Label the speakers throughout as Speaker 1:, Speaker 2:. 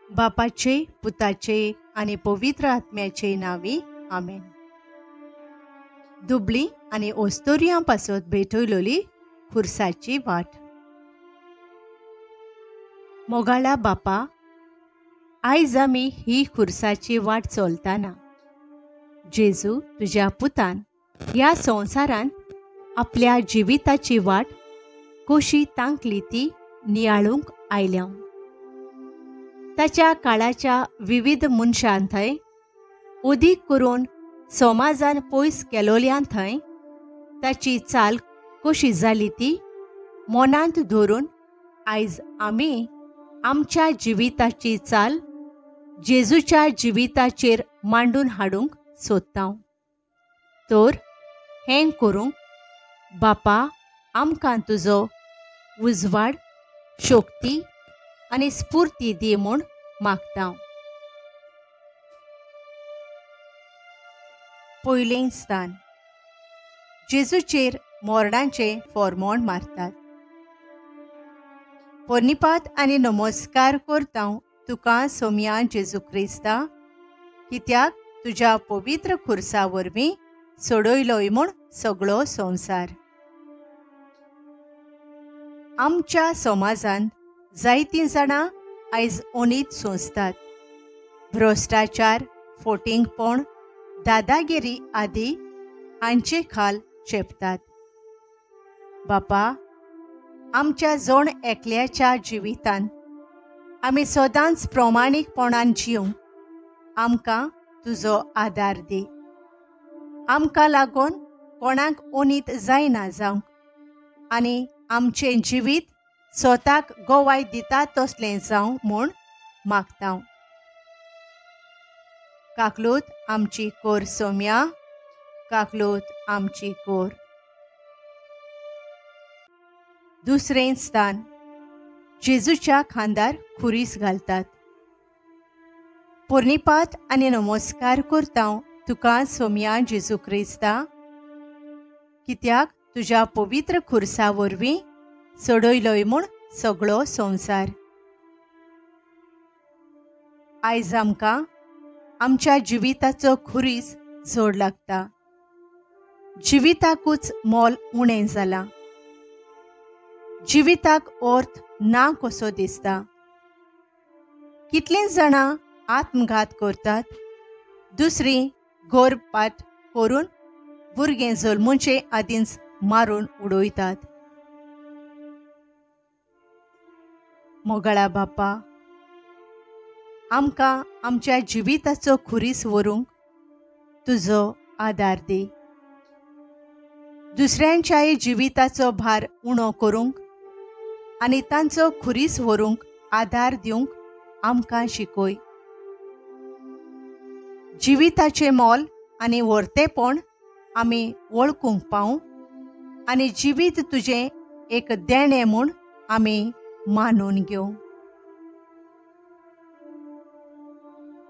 Speaker 1: बापाचे, पुताचे आनी पवित्र आत्म्याचे नांवी, आमेन. दुबळी आनी ओस्तोरयां पासत भेटयलोली खुर्साची वाट. मोगाळा बापा, आयज आमी ही खुर्साची वाट चलतना जेजू तुज्या पुतान ह्या संवसारांत आपल्या जिविताची वाट कशी तांकली ती नियाळूंक आयल्या. ताच्या काळाच्या विविध मनशां थंय अदीक करून समाजान पयस केलोल्यान थंय ताची चाल कशी जाली ती मनांत धरून आयज आमी आमच्या जिविताची चाल जेजूच्या जिविताचेर मांडून हाडूंक सोदता. तर हें करूंक बापा आमकां तुजो उजवाड, शक्ती आनी स्फूर्ती दी म्हूण मागता. पयलें स्थान, जेजूचेर मोरडांचें फॉर्मोण मारतात. पोर्निपात आनी नमस्कार करता तुका सोमया जेजू क्रिस्ता, कित्याक तुज्या पवित्र खुर्सा वरवीं सोडयलोय म्हूण सगळो संवसार. आमच्या समाजांत जायतीं जाणां आयज ओनीत सोंसतात. भ्रश्टाचार, फोटिंगपण, दादागिरी आदी हांचे खाल चेपतात. बापा, आमच्या जण एकल्याच्या जिवितांत आमी सदांच प्रमाणीकपणान जिवंक आमकां तुजो आदार दी. आमकां लागून कोणाक ओनीत जायना जावंक आनी आमचें जिवीत स्वताक गोवाय दिता तसलें जावं म्हूण मागता. काकलूत आमची कोर सोम्या, काकलूत आमची कोर. दुसरें स्थान, जेजूच्या खांदार खुरीस घालतात. पोर्निपात आनी नमस्कार करता तुका सोम्या जेजू क्रिस्ता, कित्याक तुज्या पवित्र खुर्सा वरवीं सोडयलोय म्हूण सगळो संवसार. आयज आमकां आमच्या जिविताचो खुरीस जोड लागता. जिविताकूच मोल उणें जालां. जिविताक अर्थ ना कसो दिसता. कितलीं जाणां आत्मघात करतात, दुसरीं गर्भपात करून भुरगें जल्मुचे आदींच मारून उडयतात. मोगाळा बापा, आमकां आमच्या जिविताचो खुरीस व्हरूंक तुजो आदार दी. दुसऱ्यांच्याय जिविताचो भार उणो करूंक आनी तांचो खुरीस व्हरूंक आदार दिवंक आमकां शिकय. जिविताचें मोल आनी व्हरतेपण आमी वळखूंक पावूं आनी जिवीत तुजें एक देणें म्हूण आमी मानून घेवं.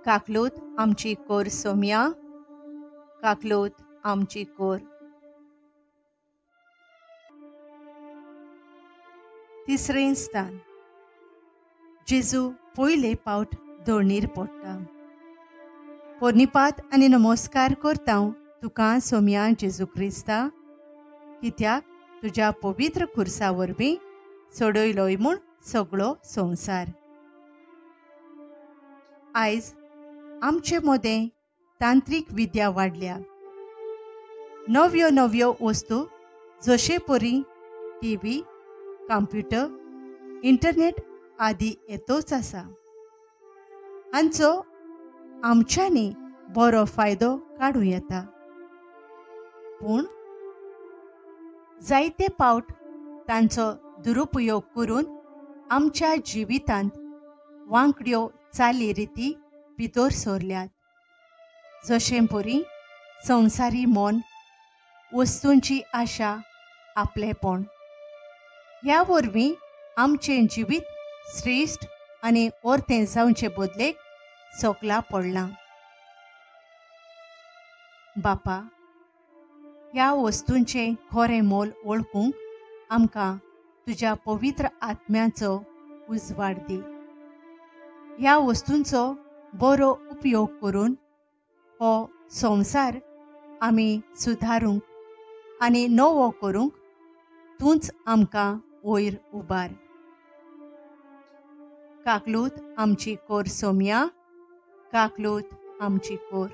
Speaker 1: काकलूत आमची कोर सोम्या, काकलूत आमची कोर. तिसरें स्थान, जेजू पयले पावट धोणीर पडटा. पोर्निपात आनी नमस्कार करता तुका सोम्या जेजू क्रिस्ता, कित्याक तुज्या पवित्र खुर्सा वरवीं सोडयलोय म्हूण सगळो संवसार. आयज आमचे मदें तांत्रीक विद्या वाडल्या. नव्यो नव्यो वस्तू जशे परी टी व्ही, कॉम्प्युटर, इंटरनेट आदी येतोच आसा. हांचो आमच्यांनी बरो फायदो काडूं येता, पूण जायते पावट तांचो दुरुपयोग करून आमच्या जिवितांत वांकड्यो चाली रिती भितर सरल्यात. जशें परी संवसारी मन, वस्तूंची आशा, आपलेपण, ह्या वरवीं आमचें जिवीत श्रेश्ठ आनी ओर्तें जावचे बदलेक सोकला पडलां. बापा, ह्या वस्तूंचें खरें मोल वळखूंक आमकां तुज्या पवित्र आत्म्याचो उजवाड दी. ह्या वस्तूंचो बरो उपयोग करून हो संवसार आमी सुदारूंक आनी नवो करूंक तूंच आमकां वयर उबार. काकलूत आमची कोर सोम्या, काकलूत आमची कोर.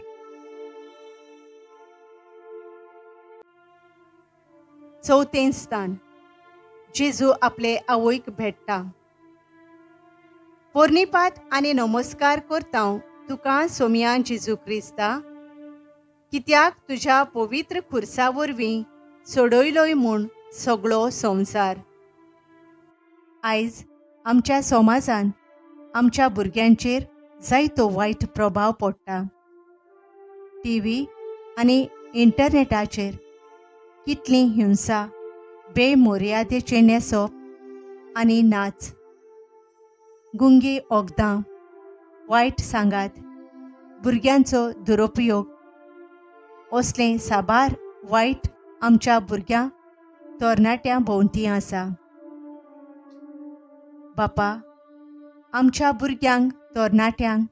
Speaker 1: चवथें स्थान. जेजू आपले आवयक भेट्टा. पोरणीपात आनी नमस्कार करता तुका सोम्या जेजू क्रिस्ता, कित्याक तुज्या पवित्र खुर्सा वरवीं सोडयलोय म्हूण सगळो संवसार. आयज आमच्या समाजान आमच्या भुरग्यांचेर जायतो वायट प्रभाव पडटा. टी व्ही आनी इंटरनेटाचेर कितली हिंसा, बेमर्यादेचें न्हेसप आनी नाच, गुंगी वखदां, वायट सांगात, भुरग्यांचो दुरुपयोग असलें साबार वायट आमच्या भुरग्यां तरणाट्यां भोंवती आसा. बापा, आमच्या भुरग्यांक तरणाट्यांक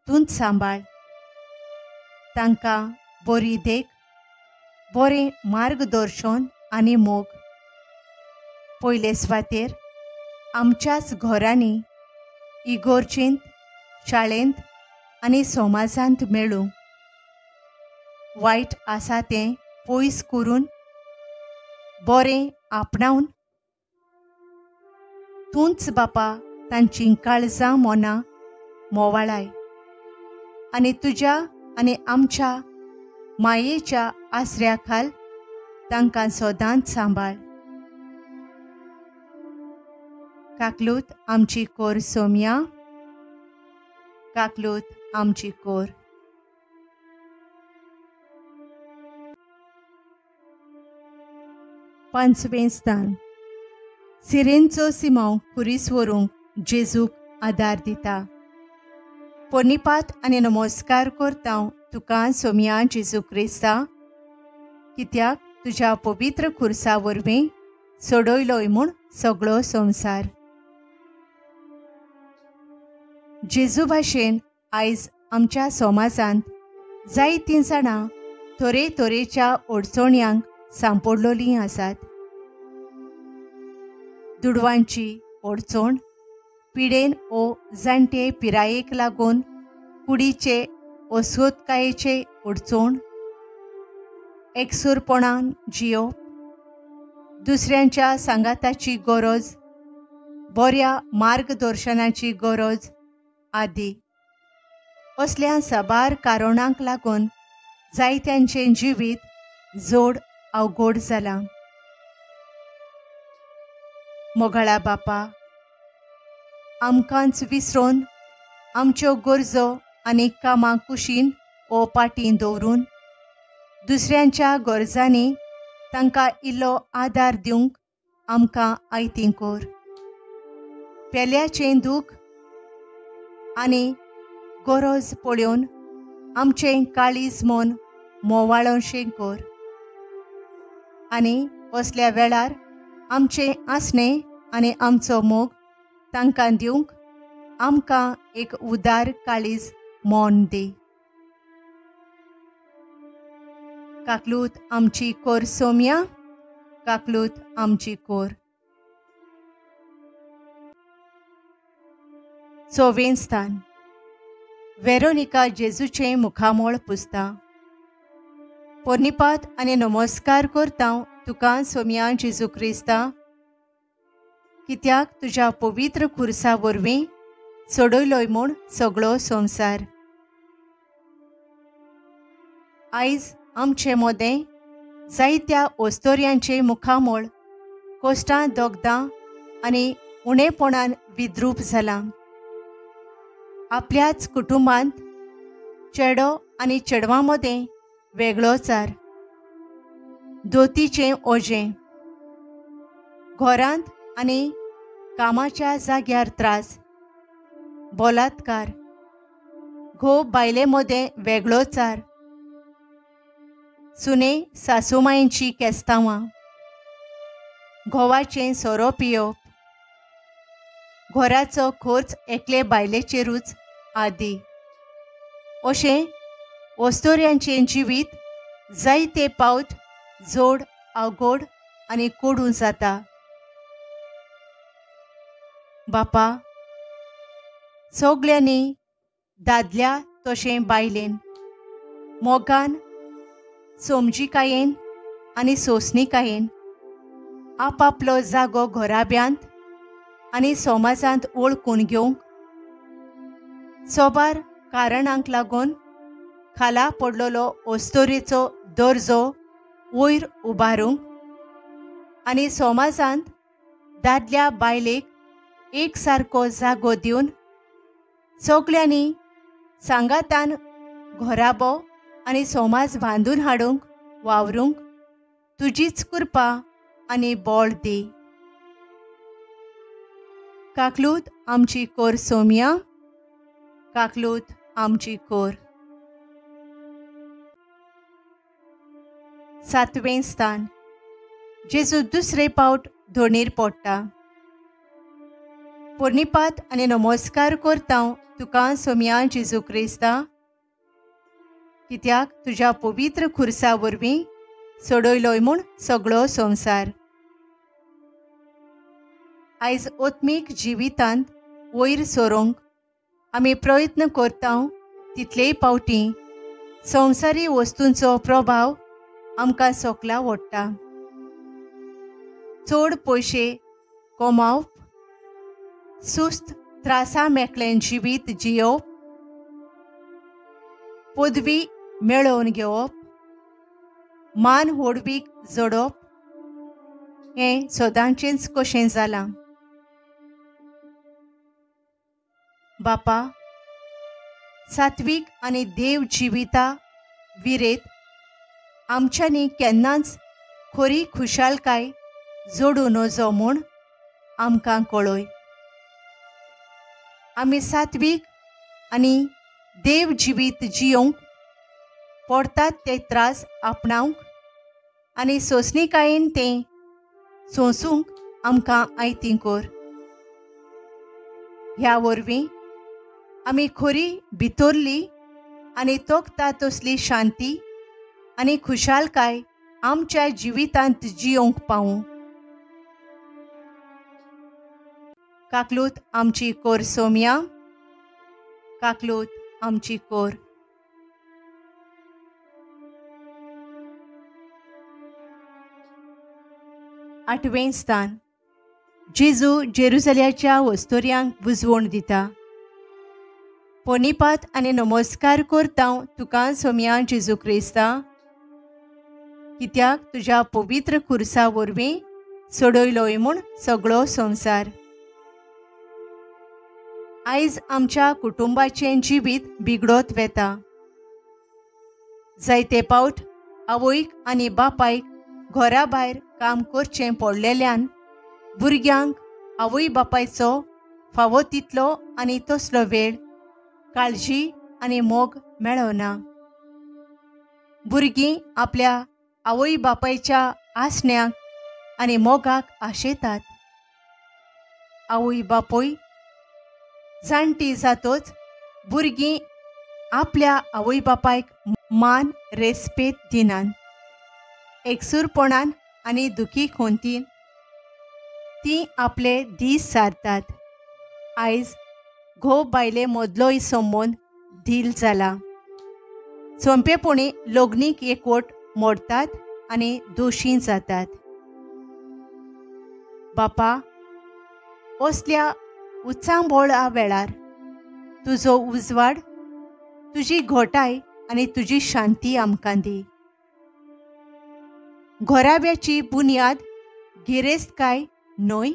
Speaker 1: तूंच सांबाळ. तांकां बरी देख, बरें मार्गदर्शन आनी मोग. पयले सुवातेर आमच्याच घरांनी, इगोर्जेंत, शाळेंत आनी समाजांत मेळूं. वायट आसा तें पयस करून बरें आपणावन तूंच बापा तांचीं काळजां मनां मोवाळाय आनी तुज्या आनी आमच्या मायेच्या आसऱ्या खाल तांकां सदांच सांबाळ. काकलूत आमची कोर सोम्या, काकलूत आमची कोर. पांचवें स्थान. सिरेनचो सिमांव खुरीस व्हरूंक जेजूक आदार दिता. पोरणीपात आनी नमस्कार करता तुका सोम्या जेजू क्रिस्ता, कित्याक तुज्या पवित्र खुर्सा वरवीं सोडयलोय म्हूण सगळो संवसार. जेजू भाशेन आयज आमच्या समाजांत जायतीं जाणां तरेतरेच्या अडचण्यांक सांपडलोलीं आसात. दुडवांची अडचण, पिडेन ओ जाणटे पिरायेक लागून कुडीचे अस्वस्थकायेचे अडचण, एकसूरपणान जियोवप, दुसऱ्यांच्या सांगाताची गरज, बऱ्या मार्गदर्शनाची गरज आदी असल्या साबार कारणांक लागून जायत्यांचें जिवीत जोड अवघड जालां. मोगाळा बापा, आमकांच विसरून आमच्यो गरजो आनी कामां कुशीन ओ पाटीं दवरून दुसऱ्यांच्या गरजांनी तांकां इल्लो आदार दिवंक आमकां आयतीं कर. पेल्याचें दूख आनी गरज पळोवन आमचें काळीज मन मोवाळोशें कर आनी असल्या वेळार आमचें आसणें आनी आमचो मोग तांकां दिवंक आमकां एक उदार काळीज मन दी. काकलूत आमची कोर सोम्या, काकलूत आमची कोर. चोवें स्थान. वेरोनिका जेजूचें मुखामळ पुसता. पोरणीपात आनी नमस्कार करता तुका सोम्या जेजू क्रिस्ता, कित्याक तुज्या पवित्र खुर्सा वरवीं सोडयलोय म्हूण सगळो संवसार. आयज आमचे मोदें जायत्या ओस्तोर्यांचें मुखामळ कोश्टां दोगदां आनी उणेपणान विद्रूप जालां. आपल्याच कुटुंबांत चेडो आनी चेडवां मदें वेगळोचार, दोतीचें ओजें, घरांत आनी कामाच्या जाग्यार त्रास, बलात्कार, घोव बायले मदें वेगळोचार, सुने सासूमायेची केस्तांवां, घोवाचें सोरो पियोवप, घराचो खर्च एकले बायलेचेरूच आदी. अशें अस्तोऱ्यांचें जिवीत जायते पावट जोड अवघड आनी कोडू जाता. बापा, सगल्यांनी दादल्या तशें बायलेन मोगान, समजिकायेन आनी सोंसणिकायेन आपापलो जागो घराब्यांत आनी समाजांत वळखून घेवंक सोबार कारणांक लागून खाला पडलेलो अस्तोरेचो दर्जो वयर उबारूंक आनी समाजांत दादल्या बायलेक एक सारको जागो दिवन सगल्यांनी सांगातान घराबो आनी समाज बांदून हाडूंक वावरूंक तुजीच कृपा आनी बळ दी. काकलूत आमची कोर सोम्या, काकलूत आमची कोर. सातवें स्थान. जेजू दुसरे पावट धोणीर पडटा. पोर्णिपात आनी नमस्कार करता तुका सोम्या जेजू क्रिस्ता, कित्याक तुज्या पवित्र खुर्सा वरवीं सोडयलोय म्हूण सगळो संवसार. आयज आत्मीक जिवितांत वयर सरूंक आमी प्रयत्न करता तितलेय पावटी संवसारी वस्तूंचो प्रभाव आमकां सोकला ओडटा. चड पयशे कमावप, सुस्त त्रासा मेकळें जिवीत जियोवप, पदवी मेळोवन घेवप, मान व्हडवीक जोडप हें सदांचेंच कशें जालां. बापा, सात्वीक आनी देव जिविता विरेत आमच्यांनी केन्नाच खरी खुशालकाय जोडूं नजो म्हूण आमकां कळय. आमी सात्वीक आनी देव जिवीत जियोवंक पडटात ते त्रास आपणावंक आनी सोंसणिकायेन तें सोंसूंक आमकां आयती कर. ह्या वरवीं आमी खरी भितरली आनी तोखता तसली शांती आनी खुशालकाय आमच्या जिवितांत जियोवंक पावूं. काकलूत आमची कोर सोम्या, काकलूत आमची कोर. आठवें स्थान. जेजू जेरुजल्याच्या वस्तोऱ्यांक बुजवण दिता. पोनिपात आनी नमस्कार करता तुका सोम्या जेजू क्रिस्ता, कित्याक तुज्या पवित्र खुर्सा वरवीं सोडयलोय म्हूण सगळो संवसार. आयज आमच्या कुटुंबाचें जिवीत बिगडत वेता. जायते पावट आवयक आनी बापायक घरा भायर काम करचें पडलेल्यान भुरग्यांक आवय बापायचो फावो तितलो आनी तसलो वेळ, काळजी आनी मोग मेळना. भुरगीं आपल्या आवय बापायच्या आसण्याक आनी मोगाक आशेतात. आवय बापूय जाणटी जातोच भुरगीं आपल्या आवय बापायक मान रेस्पेद दिनात. एकसूरपणान आनी दुखी खोंतीन तीं आपले दीस सारतात. आयज घोव बायले मदलोय संबंद धील जाला. सोंपेपणी लग्नीक एकवट मोडटात आनी दोशी जातात. बापा, असल्या उचांबोळा वेळार तुजो उजवाड, तुजी घोटाय आनी तुजी शांती आमकां दी. घराब्याची बुन्याद गिरेस्तकाय न्हय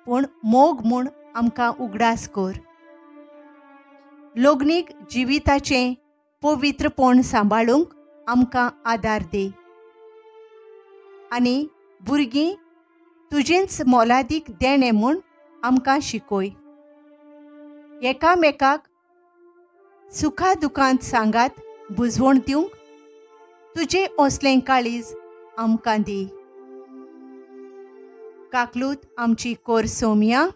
Speaker 1: पूण मोग म्हूण आमकां उगडास कर. लग्नीक जिविताचें पवित्रपण सांबाळूंक आमकां आदार दी आनी भुरगीं तुजेंच मोलादीक देणें म्हूण आमकां शिकय. एकामेकाक सुखा दुखांत सांगात बुजवण दिवंक तुजें असलें काळीज आमकां दी. काकलूत आमची कोर सोम्या,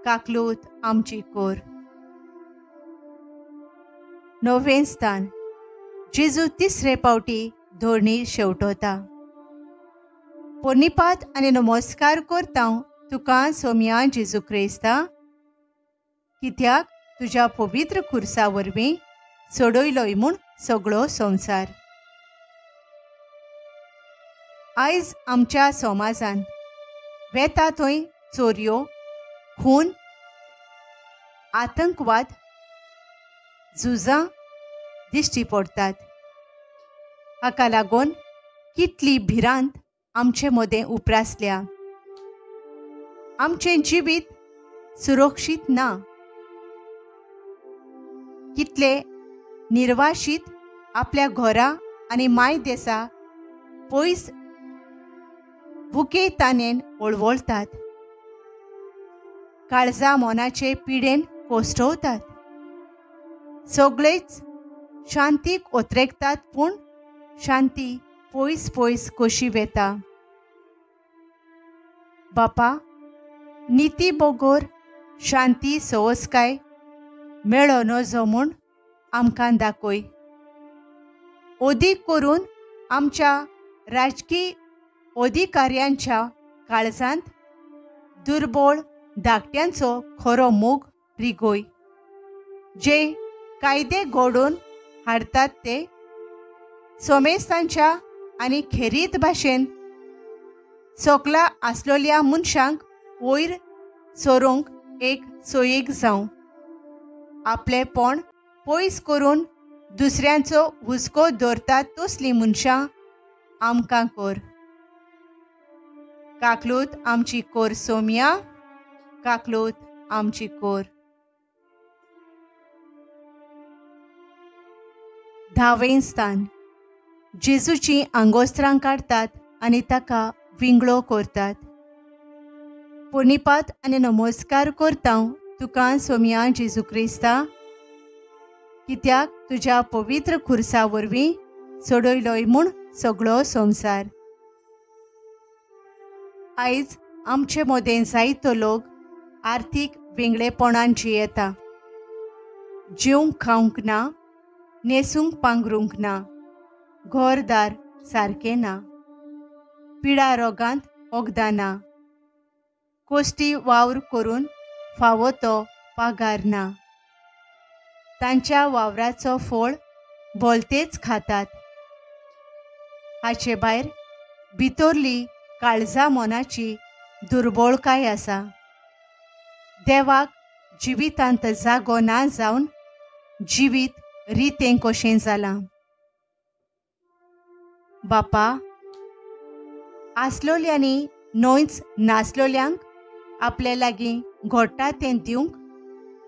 Speaker 1: काकलूत आमची कोर. 9वें स्थान. जेजू तिसरे पावटी धोरणी शेवटोता. पोर्निपात आनी नमस्कार करता तुका सोमया जेजू क्रिस्ता, कित्याक तुज्या पवित्र खुर्सा वरवीं सोडयलोय म्हूण सगळो संवसार. आयज आमच्या समाजांत वेता थंय चोरयो, खून, आतंकवाद, झुजां दिश्टी पडटात. हाका लागून कितली भिरांत आमचे मदें उप्रासल्या. आमचें जिवीत सुरक्षीत ना. कितले निर्वाशीत आपल्या घरा आनी माय देसा पयस भुके तानेन वळवळतात, काळजा मनाचे पिडेन कोसटवतात. सगळेच शांतीक ओतरेकतात, पूण शांती पयस पयस कशी वेता. बापा, निती बगर शांती सवसकाय मेळो नजो म्हूण आमकां दाखय. अदीक करून आमच्या राजकी अधिकाऱ्यांच्या काळजांत दुर्बळ धाकट्यांचो खरो मोग रिगोय. जे कायदे घडोवन हाडटात ते सोमेस्तांच्या आनी खेरीत भाशेन सोकला आसलोल्या मनशांक वयर सरूंक एक सोयीक जावं. आपलेपण पयस करून दुसऱ्यांचो हुस्को दवरतात तसलीं मनशां आमकां कर. काकलूत आमची कोर सोमया, काकलूत आमची कोर. 10वें स्थान. जेजूचीं आंगोस्त्रां काडटात आनी ताका विंगळो करतात. पुर्णिपात आनी नमस्कार करता तुका सोमया जेजू क्रिस्ता, कित्याक तुज्या पवित्र खुर्सा वरवीं सोडयलोय म्हूण सगळो संवसार. आयज आमचे मदें जायतो लोक आर्थीक वेंगळेपणान जियेता. जेवंक खावंक ना, न्हेसूंक पांगरूंक ना, घरदार सारकें ना, पिडा रोगांत वखदां ना, कोश्टी वावर करून फावो तो पागार ना. तांच्या वावराचो फळ भलतेच खातात. हाचे भायर भितरली काळजा मनाची दुर्बळकाय आसा. देवाक जिवितांत जागो ना जावन जिवीत रितें कशें जालां. बापा, आसलोल्यांनी न्हयच नासलोल्यांक आपले लागीं घडटा तें दिवंक,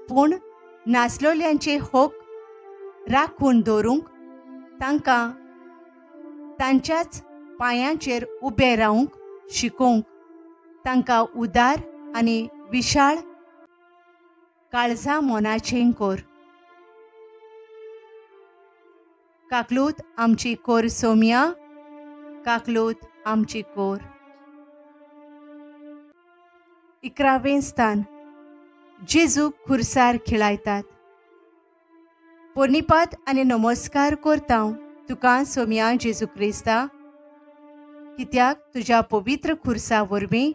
Speaker 1: पूण नासलोल्यांचे हक राखून दवरूंक, तांकां तांच्याच पांयांचेर उबें रावंक शिकोवंक, तांकां उदार आनी विशाळ काळजा मनाचें कोर. काकलूत आमची कोर सोमया, काकलूत आमची कोर. 11वें स्थान. जेजूक खुर्सार खिळायतात. पोर्निपात आनी नमस्कार करता तुका सोमया जेजू क्रिस्ता, कित्याक तुज्या पवित्र खुर्सा वरवीं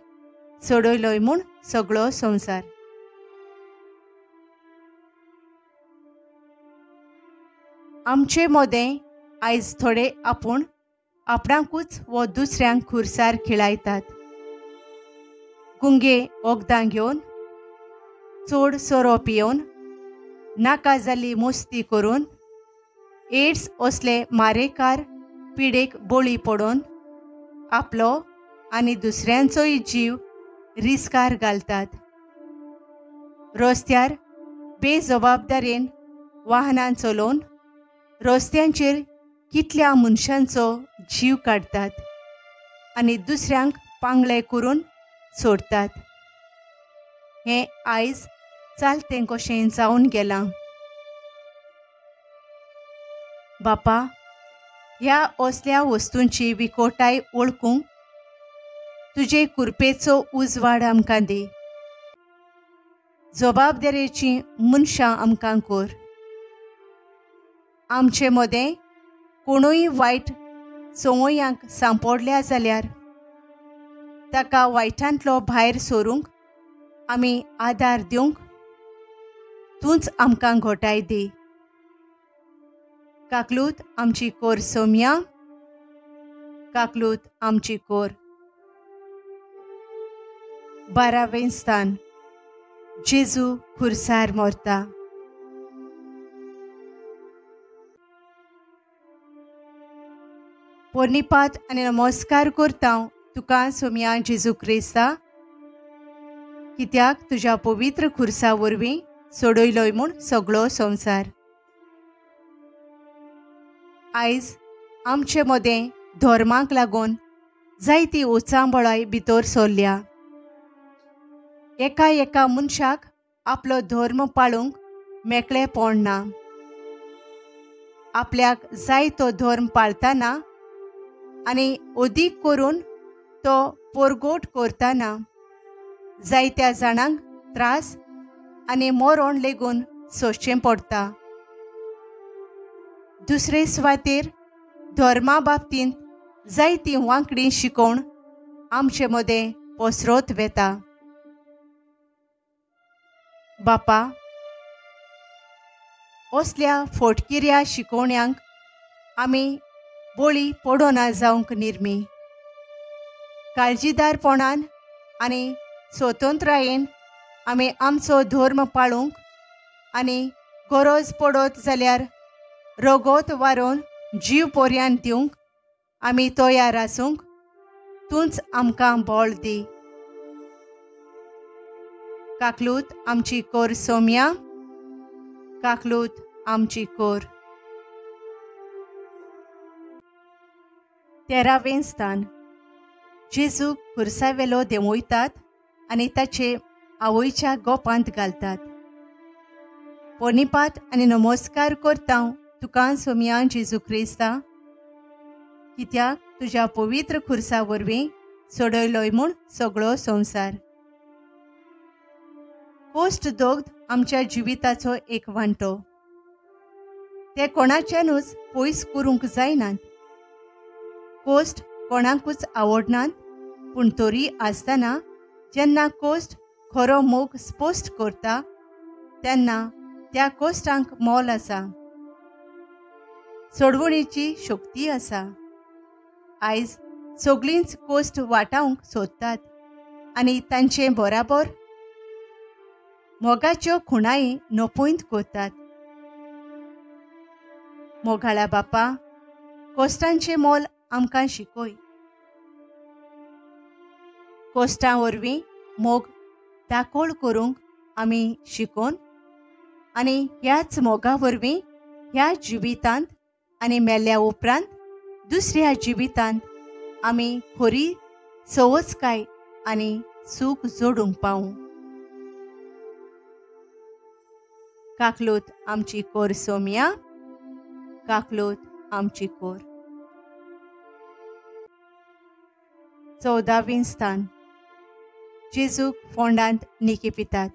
Speaker 1: सोडयलोय म्हूण सगळो संवसार. आमचे मदें आयज थोडे आपूण आपणाकूच वो दुसऱ्यांक खुर्सार खिळायतात. गुंगे वखदां घेवन, चड सोरो पियोवन, नाका जाल्ली मस्ती करून, एड्स असले मारेकार पिडेक बळी पडोवन आपलो आनी दुसऱ्यांचोय जीव रिस्कार घालतात. रस्त्यार बेजबाबदारेन वाहनां चलोवन रस्त्यांचेर कितल्या मनशांचो जीव काडटात आनी दुसऱ्यांक पांगळे करून सोडटात. हें आयज चालतें कशें जावन गेलां. बापा, ह्या असल्या वस्तूंची विकोटाय वळखूंक तुजे कुरपेचो उजवाड आमकां दी. जबाबदारेचीं मनशां आमकां कर. आमचे मदें कोणूय वायट संवयांक सांपडल्या जाल्यार ताका वायटांतलो भायर सरूंक आमी आदार दिवंक तूंच आमकां घोटाय दी. काकलूत आमची कोर सोमया, काकलूत आमची कोर. 12वें स्थान. जेजू खुर्सार मरता. पोर्निपात आनी नमस्कार करता तुका सोमया जेजू क्रिस्ता, कित्याक तुज्या पवित्र खुर्सा वरवीं सोडयलोय म्हूण सगळो संवसार. आयज आमचे मदें धर्माक लागून जायती उचांबळाय भितर सरल्या. एका एका मनशाक आपलो धर्म पाळूंक मेकळेपण ना. आपल्याक जाय तो धर्म पाळतना आनी अदीक करून तो पोरगोट करतना जायत्या जाणांक त्रास आनी मरण लेगून सोंसचें पडटा. दुसरे सुवातेर धर्मा बाबतींत जायती वांकडी शिकोवण आमचे मदें पसरत वेता. बापा, असल्या फोटकिऱ्या शिकोवण्यांक आमी बळी पडना जावंक निर्मी. काळजीदारपणान आनी स्वतंत्रायेन आमी आमचो धर्म पाळूंक आनी गरज पडत जाल्यार रगत वारोवन जीव पर्यान दिवंक आमी तयार आसूंक तूंच आमकां बळ दी. काकलूत आमची कोर सोमया, काकलूत आमची कोर. 13वें स्थान. जेजूक खुर्सावेलो देंवयतात आनी ताचे आवयच्या गोपांत घालतात. पोर्निपात आनी नमस्कार करता तुका सोमया जेजू क्रिस्ता, कित्याक तुज्या पवित्र खुर्सा वरवीं सोडयलोय म्हूण सगळो संवसार. कोश्ट दोग्ध आमच्या जिविताचो एक वांटो. ते कोणाच्यानूच पयस करूंक जायनात. कोश्ट कोणाकूच आवडनात, पूण तरी आसतना जेन्ना कोश्ट खरो मोग स्पश्ट करता तेन्ना त्या कोश्टांक मोल आसा, सोडवणेची शक्ती आसा. आयज सगळींच कोश्ट वाटावंक सोदतात आनी तांचे बराबर मोगाच्यो खुणाय नपयत करतात. मोगाळा बापा, कोश्टांचें मोल आमकां शिकय. कोश्टां वरवीं मोग दाकोळ करूंक आमी शिकोवन आनी ह्याच मोगा वरवीं ह्या जिवितांत आनी मेल्ल्या उपरांत दुसऱ्या जिवितांत आमी खरी सवजकाय आनी सूख जोडूंक पावूं. काकलूत आमची कोर सोमया, काकलूत आमची कोर. 14वें स्थान. जेजूक फोंडांत निकी पितात.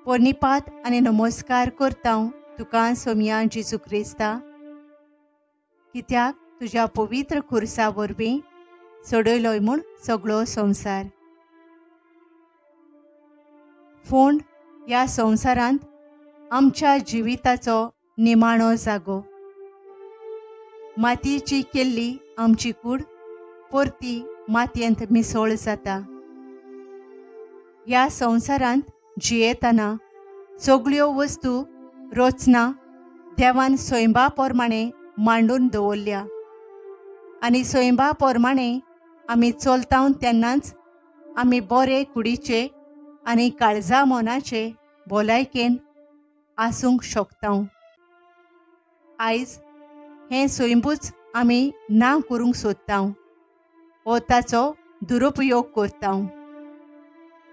Speaker 1: पोर्निपात आनी नमस्कार करता तुका सोमया जेजू क्रिस्ता, कित्याक तुज्या पवित्र खुर्सा वरवीं सोडयलोय म्हूण सगळो संवसार. फोंड ह्या संवसारांत आमच्या जिविताचो निमाणो जागो. मातयेची केल्ली आमची कूड परती मातयेंत मिसळ जाता. ह्या संवसारांत जियेतना सगळ्यो वस्तू रचना देवान सैमा प्रमाणे मांडून दवरल्या आनी सैमा प्रमाणे आमी चलता तेन्नाच आमी बरे कुडीचे आनी काळजा मनाचे भलायकेन आसूंक शकता. आयज हें सैमूच आमी ना करूंक सोदता वो ताचो दुरुपयोग करता.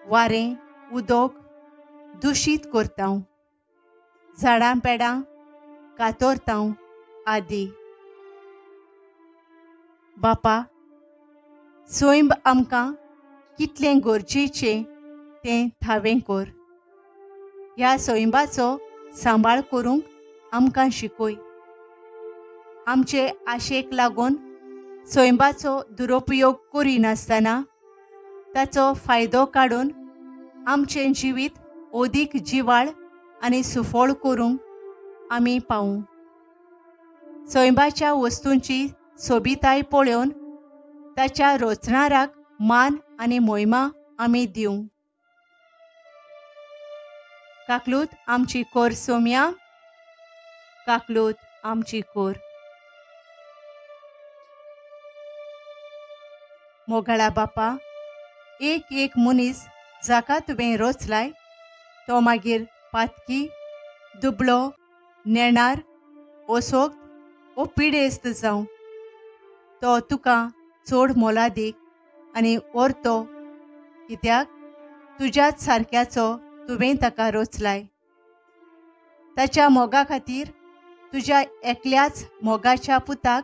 Speaker 1: वारें उदक दुशीत करता, झाडां पेडां कातरता आदी. बापा, सैम आमकां कितलें गरजेचें तें थावें कर. ह्या सैमाचो सांबाळ करूंक आमकां शिकय. आमचे आशेक लागून सैमाचो दुरुपयोग करिनासतना ताचो फायदो काडून आमचें जिवीत अदीक जिवाळ आनी सुफळ करूंक आमी पावूं. सैमाच्या वस्तूंची सोबिताय पळोवन ताच्या रचणाराक मान आनी मोहिमा आमी दिवं. काकलूत आमची कोर सोम्या, काकलूत आमची कोर. मोगाळा बापा, एक एक मनीस जाका तुवें रचलाय तो मागीर पातकी, दुबळो, नेणार, असोक्त ओ पिडेस्त जावं, तो तुका चड मोलादीक आनी ओरतो, कित्याक तुज्याच सारक्याचो तुवें ताका रचलाय. ताच्या मोगा खातीर तुज्या एकल्याच मोगाच्या पुताक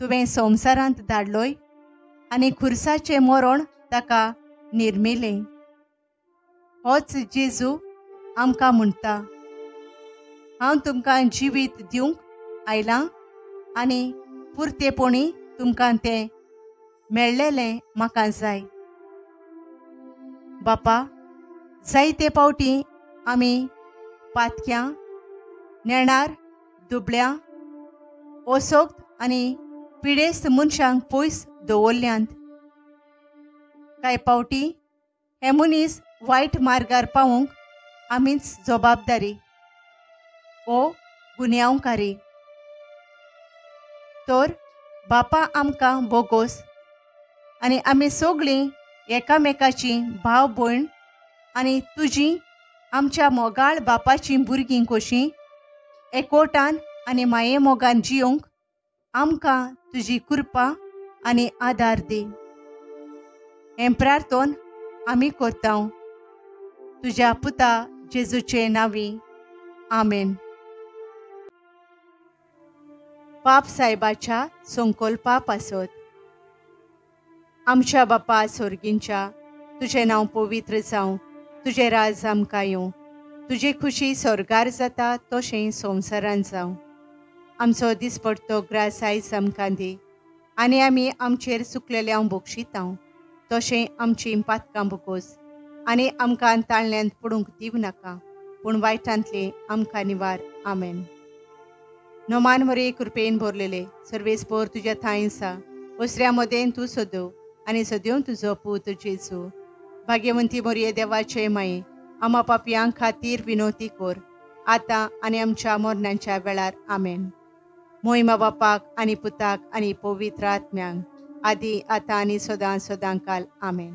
Speaker 1: तुवें संवसारांत धाडलोय आनी खुर्साचें मरण ताका निर्मिलें. होच जेजू आमकां म्हणटा, हांव तुमकां जिवीत दिवंक आयलां आनी पुरतेपणी तुमकां तें मेळ्ळेलें म्हाका जाय. बापा, जायते पावटी आमी पातक्यां, नेणार, दुबळ्यां, असोक्त आनी पिडेस्त मनशांक पयस दवरल्यांत. कांय पावटी हे मनीस वायट मार्गार पावूंक आमीच जबाबदारी ओ गुन्यांवकारी. तर बापा आमकां बोगोस आनी आमी सगळीं एकामेकाची भाव भयण आनी तुजी आमच्या मोगाळ बापाची भुरगीं कशीं एकवटान आनी माये मोगान जियोंक आमकां तुजी कृपा आनी आदार दी. हें प्रार्थन आमी करता तुज्या पुता जेजूचे नांवी, आमेन. पाप साहेबाच्या संकल्पा पासत. आमच्या बापा सोर्गींच्या, तुजें नांव पवित्र जावं, तुजें राज आमकां येवं, तुजी खुशी स्वर्गार जाता तशें संवसारांत जावं. आमचो दिसपडतो ग्रास आयज आमकां दी आनी आमी आमचेर चुकलेल्यांव बक्षितांव तशें आमचीं पातकां बोगोस आनी आमकां ताळण्यांत पडूंक दिवं नाका, पूण वायटांतलें आमकां निवार. आमेन. नोमान मरे कृपेन भरलेले सर्वेस्पोर तुज्या थांय आसा, ओसऱ्या मदें तूं सदो आनी सद्यो तुजो पूत जेजू. भाग्यवंती मोरये देवाचे माये, आमा पापयां खातीर विनोती कर आतां आनी आमच्या मरणाच्या वेळार. आमेन. मोहिमा बापाक आनी पुताक आनी पवित्र आत्म्यांक, आदी आतां आनी सदां सदां काल. आमेन.